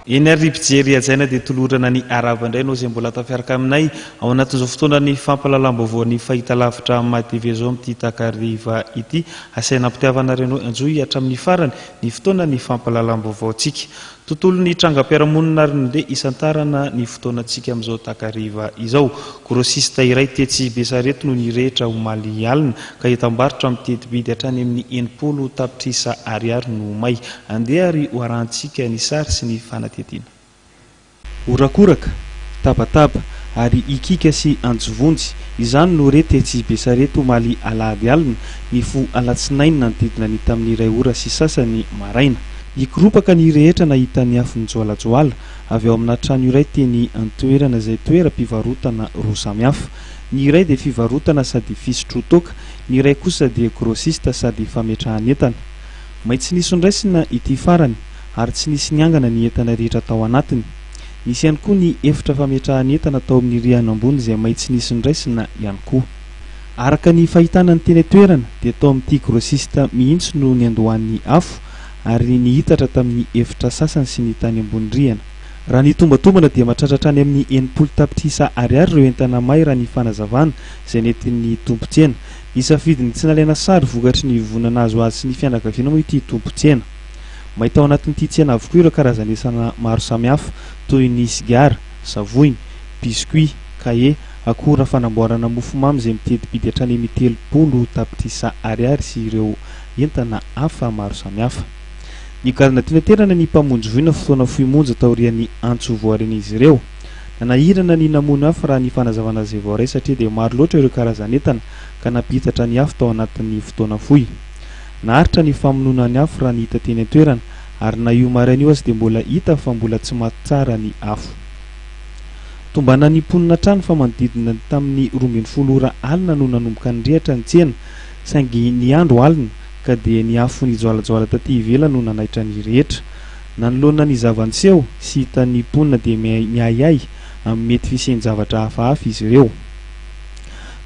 Eny ary ry mpijery hajaina dia tolorana ny arahaba indray ianao izay mbola tafiaraka aminay ao anatin'izao fotoanan'ny fampahalalam-baovaon'ny fahitalavitra MATV izao amin'ity takariva ity. Asaina am-pitiavana ary ianao anjohy hatramin'ny farany ny fotoanan'ny fampahalalam-baovaontsika. Tontolon'ny trangam-piarahamonina ary ndeha hisantarana ny fotoanantsika amin'izao takariva izao. Grossiste iray tetsy Besarety no nirehitra omaly alina ka entam-barotra miteti-bidy hatrany amin'ny 60 tapitrisa ariary no may. Andeha ary ho arahantsika ny sary sy ny fanadihadiana. Horakoraka, tabataba ary hikiaka sy antsovonjy, izany no re tetsy Besarety omaly alahady alina, nifoha alatsinainy nanodidina ny tamin'ny iray ora sy sasany maraina. Nikoropaka ny rehetra nahita ny afo nijoalajoala avy ao amina trano iray teny an-toerana izay toeram-pivarotana roa samihafa. Ny iray dia fivarotana sady fisotroan-toaka, ny iray kosa dia grossiste sady fametrahan'entana. May tsy nisy noraisina ity farany ary tsy nisy niangana ny entana rehetra tao anatiny. Nisy ihany koa ny efitra fametrahan'entana tao amin'ny rihana ambony izay may tsy nisy noraisina ihany koa. Araka ny fahitana ny teny an-toerana dia tao amin'ity grossiste mihitsy no niandohan'ny afo ary nihitatra tamin'ny efitra sasany sy ny tany ambony rihana. Raha ny tombatombana dia mahatratra hatrany amin'ny 60 tapitrisa ariary ireo entana may raha ny fanazavana izay nentin'ny tompon-tsena. Nisafidy ny tsy nalaina sary vokatry ny voina nahazo azy sy ny fianakaviana moa ity tompon-tsena. May tao anatin'ity tsena avokoa ireo karazan'esana maro samihafa toy ny sigara, savoiny, biscuit, kahie, akora fanamboarana mofomamy izay miteti-bidy hatrany amin'ny 30 tapitrisa ariary sy ireo entana hafa maro samihafa. Nigadona teny an-toerana ny mpamonjy voina fotoana fohy monja taorian'ny antso voaren'izy ireo. Nanahirana ny namono afo raha ny fanazavana izay voaray satria dia maro loatra ireo karazan'entana ka nampihitatra ny afo tao anatin'ny fotoana fohy. Naharitra ny famonoana ny afo raha ny hita teny an-toerana ary na io maraina io aza dia mbola hita fa mbola tsy maty tsara ny afo. Tombanan'ny mponina hatrany fa manodidina ny tamin'ny 12 ora alina no nanomboka nirehatra ny tsena saingy ny andro alina ka dia ny afo nijoalajoala taty ivelany no nanaitra ny rehetra. Nanoloana ny zava-niseho sy hitan'ny mponina dia miahiahy amin'ny mety fisian-javatra hafahafa izy ireo.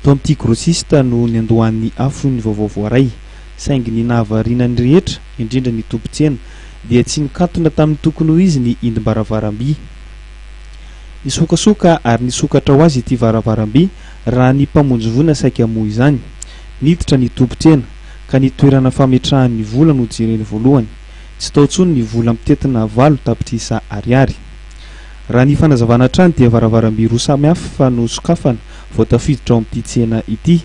Tao amin'ity grossiste no niandohan'ny afo hoy ny vaovao voaray. Saingy ny nahavariana ny rehetra, indrindra ny tompon-tsena, dia tsy nikatona tamin'ny tokony ho izy ny hindim-baravaram-by. Nisokasoka ary nisokatra ho azy ity varavaram-by raha ny mpamonjy voina saika hamoha izany. Niditra ny tompon-tsena, ka ny toerana fametrahany ny vola no jereny voalohany. Tsy tao intsony ny vola mitentina 8 tapitrisa ariary. Raha ny fanazavana hatrany dia varavaram-by roa samy hafa no sokafana vao tafiditra ao amin'ity tsena ity.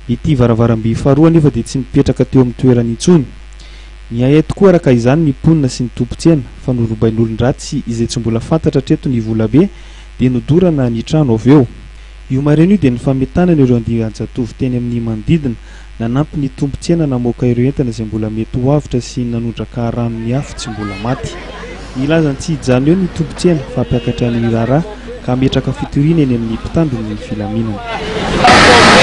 Ity varavaram-by faharoa anefa dia tsy nipetraka teo amin'ny toerany intsony. Niahiahy tokoa araka izany ny mponina sy ny tompon-tsena fa norobain'olon-dratsy izay tsy mbola fantatra hatreto ny volabe dia nodorana ny trano avy eo. Io maraina io dia nifametanana ireo andian-jatovo teny amin'ny manodidina Nanampy ny tompon-tsena namoaka ireo entana izay mbola mety ho avotra sy nanondraka rano ny afo tsy mbola maty. Nilaza ny tsy hijanona eo ny tompon-tsena fa hampiakatra ny raharaha ka hametraka fitoriana eny amin'ny mpitandro ny filaminana.